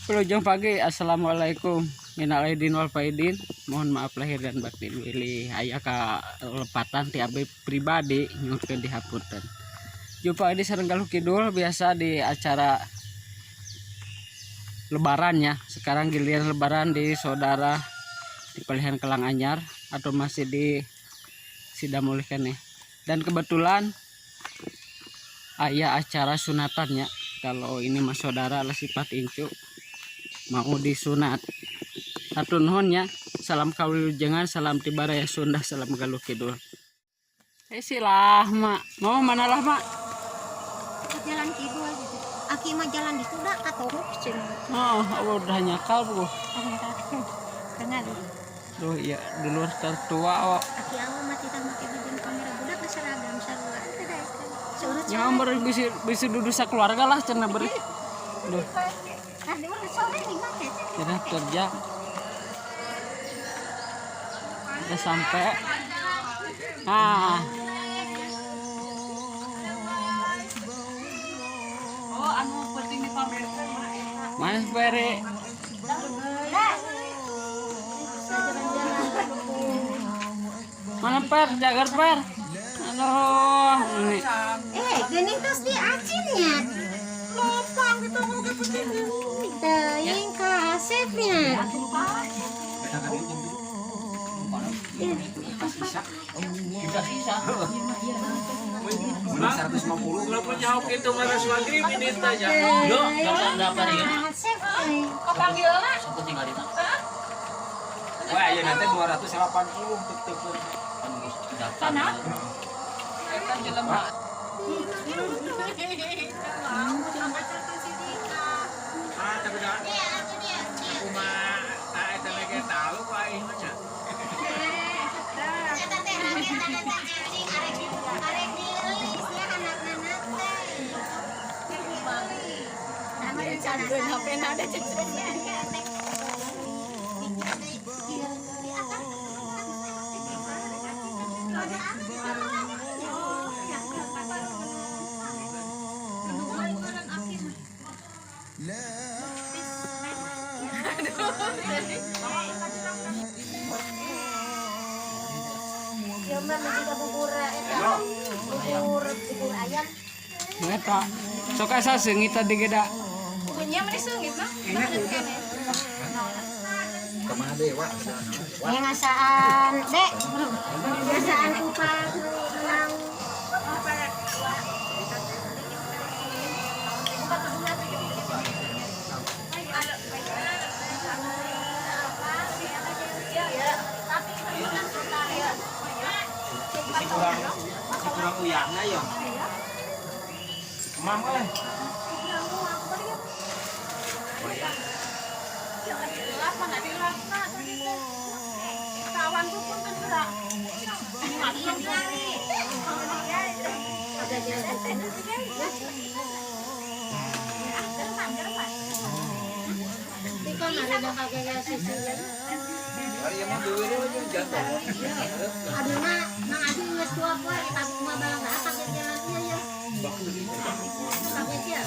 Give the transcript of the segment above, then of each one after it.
Wilujeng pagi, assalamualaikum. Minal aidin wal faidin. Mohon maaf lahir dan batin bilih aya kalepatan ti abdi pribadi, nyuhunkeun dihapunten. Jumpa di sareng Galuh Kidul, biasa di acara lebaran ya. Sekarang giliran lebaran di saudara di Palihan Kelang Anyar atau masih di Sidamulih nih. Dan kebetulan aya acara sunatannya. Kalau ini mas saudara lah sifat incu mau disunat. Hatur nuhun ya. Salam kawilujengan, salam ti Baraya Sunda, salam Galuh Kidul. Eh, silah mak. Mau mana lah mak? Jalan kidul gitu. Aki mah jalan di kuda katong cenah. Oh, udah nyakal bu. Tengah tuh. Duh, iya, dulur tertua oh. Aki awa mah titah make baju kamera budak ke seragam sarua teh da eta. Seurut. Ya beri bisa bisa duduk sakeluarga lah cenah beri. Duh, Nah, di mana sore nih make. Cenah kerja. Udah sampai. Ah, Oh, anu penting dipamerkan mah eta. Mana beri? Jalan-jalan. Mana per? Jagar per. Aduh, ini. Eh, geuning tos di acinnya. Lopang gitu mau ke penting. Teuing kasepnya. Kalau punya hoki itu mana maghrib ini tanya. Yo, kasep euy. Kapanggilna? Wah, ya nanti 280 tuk tuk. Sana. Eta jelema. Ah, tapi dah. Kumaha, ah eta lagi tahu ku aing mah nya. Eta teh rakyat eta cicing arek arek dieulis ya anakna teh. Sama rencana HP na ada cicing. Ya mah juga bubur eta. Bubur bubur ayam. Eta. Sok asa seungit tadi geda. Punya mah seungit mah. Ya ngasaan, Dek. Ngasaan kupat menang. Masih kurang masih kurang uyahna ya. Emam euy. Kawan tuh pun kan gerak. Aduh mah, Mang Adi geus tua poe kita mah balang apa jalan ieu ya. Kaget ya.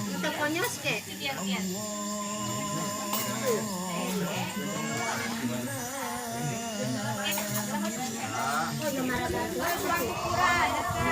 Kita konyos ke. Oh, ya marah batu. Tos, tos.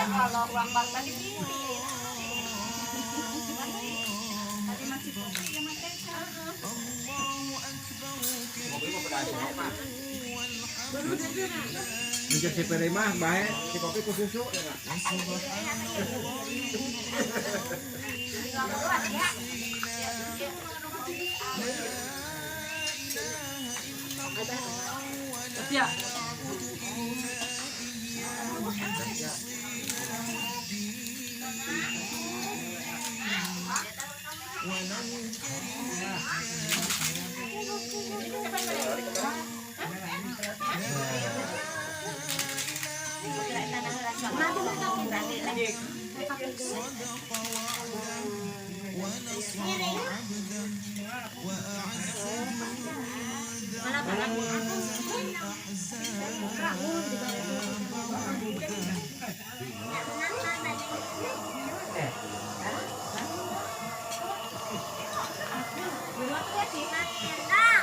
Kalau ruang tadi pimpin. Tadi masih kopi ya mah teh. Mencet si Pere mah bae si kopi ku susu. Ya.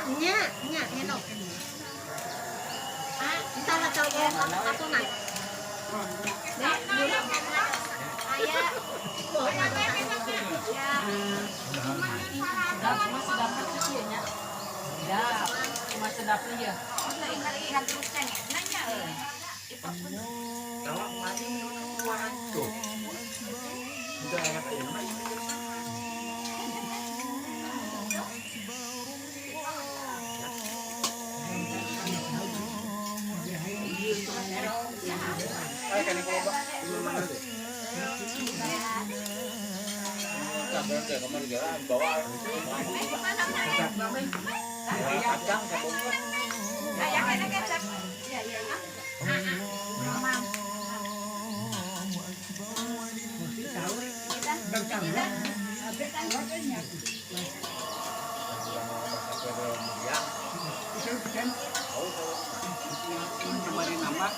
Nya, nya, enak. Ah, entar lah tahu ya, aku nak. Ayah, Cuma sedapnya kecilnya. Ya, cuma sedapnya ya. Kemarin nambah.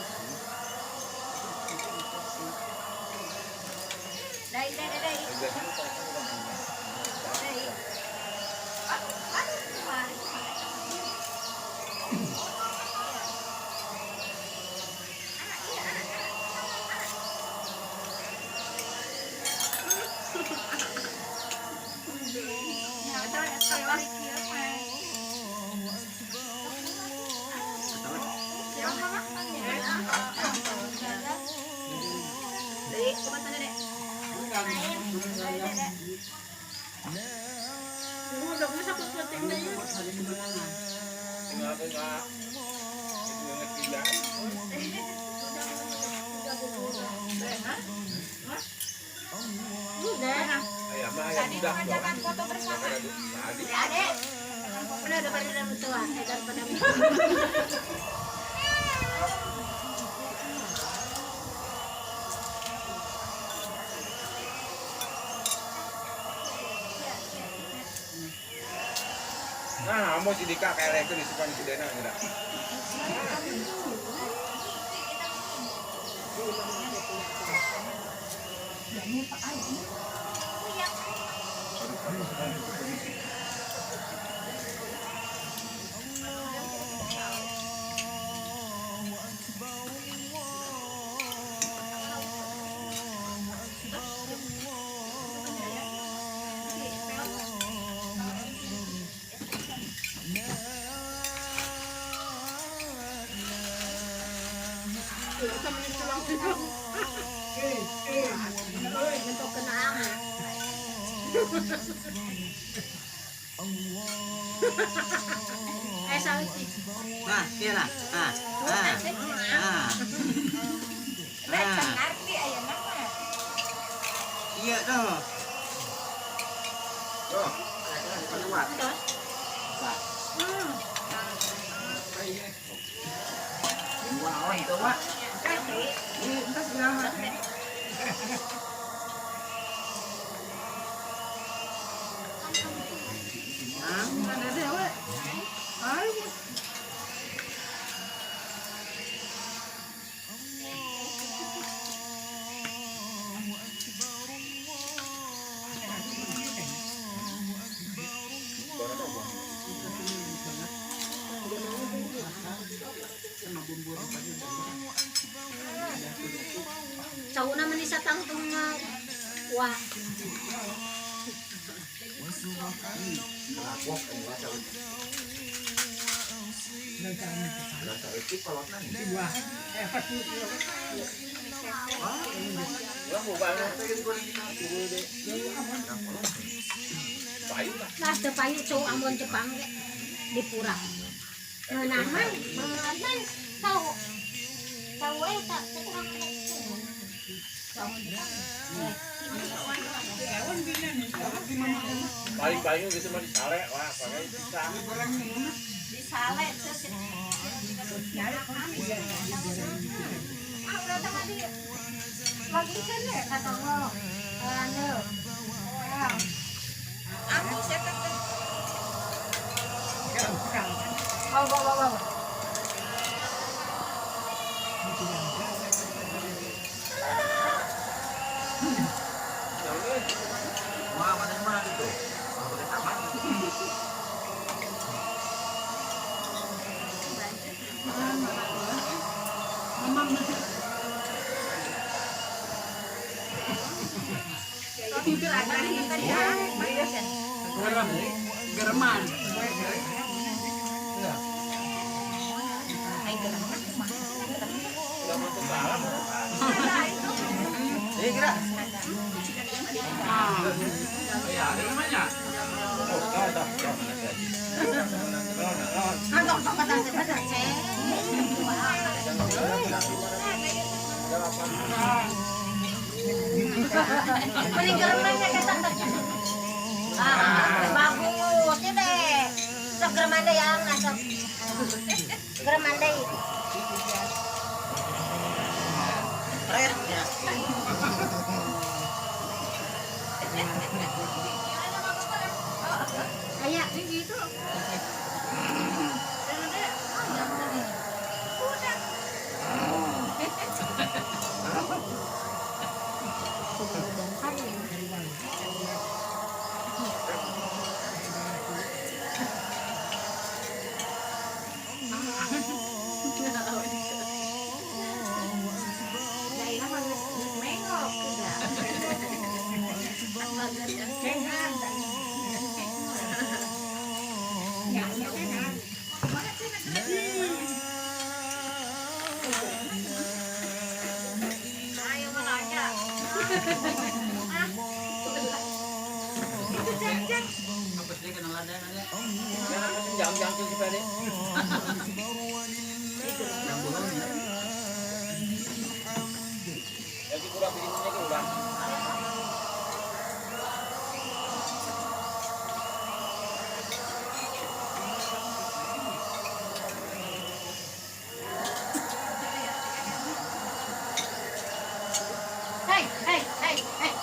Tadi mengajarkan foto bersama. Adek, udah daripada tua, daripada Nah, mau si Dika kayak itu disimpan si Dena enggak? Nah, iya lah. Ah, ah, ah. Ah. Iya tuh. Tuh, keluar. Wow, itu Wak. Ini entar segala. Ah, mana ada we? Ayo. Cau na man isa tangtong nga wa. Nah, teu payu cau ambon Jepang ge di pura. Ngeunahan, meunahan cau. Cau eta teu kurang Paling-paling gitu mah disale, wah pakai bisa. Disale terus. Ah, udah tadi. Lagi kan ya kata lo. Anu. Aku siapa teh? Bawa bawa bawa. Wah, mana mah gitu. Pakai taman. Gerem, gereman. Ini kira. Ya, ini namanya. Oh, dah, dah. Mending gereman ya kata. Ah, bagus ya deh. Sok gereman deh yang sok. Gereman deh. Kayak gitu. Hey, hey, hey, hey.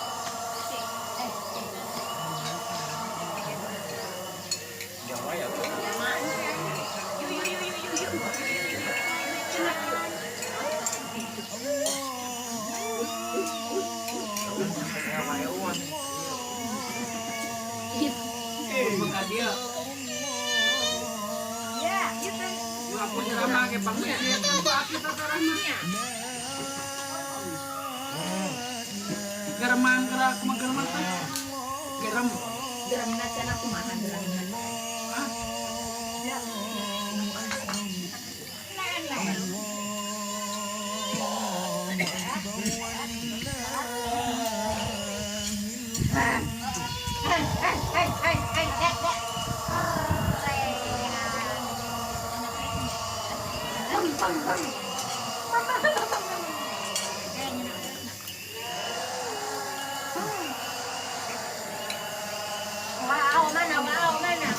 Ya, itu. Aku ceramah ke pangnya. Gereman gerak kumaha gereman teh? Gerem. Geremna cenah kumaha geremna? Ah. Ya. Lain-lain. Hey, hey, hey, hey, hey, hey. Wow, mana wow, mana?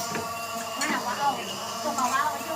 Mana wow? Tuh wow itu.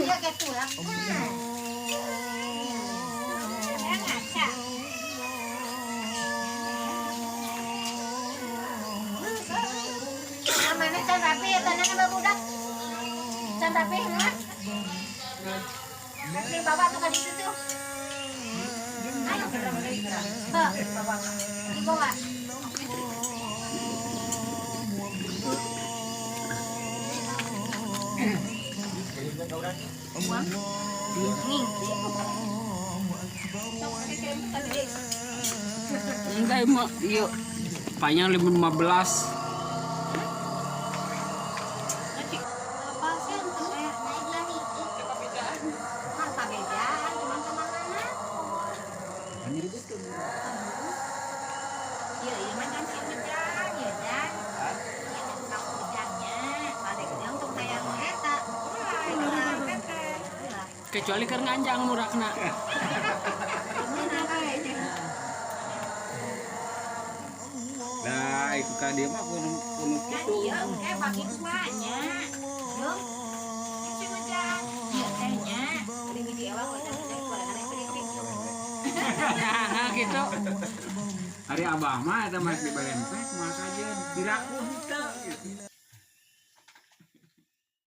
Dia kayak tulang. Ya ngaca. Namanya can rapi ya tanah sama budak. Can rapi ya. Rapi bawa tuh kan itu tuh. Ayo. Heh, dibawa. Enggak mau yuk. Panjang 15. Apa sih untuk naik lagi? Kan pabedaan, cuman kemana? Iya, iya mah kan si Ujang, ya Jan. Iya kan kamu Ujangnya. Ada yang untuk hayang eta. Wah, teteh. Kecuali keur nganjang murakna. Nah, itu kan dia mah kudu kudu Kan kitu. iya, eh bagi duanya. Yuk, Si Ujang. Iya tehnya. Beli biji ewang, udah udah gorengan yang keripik. Nah, gitu. Hari abah mah eta mah di balempek mah kajeun diraku henteu gitu.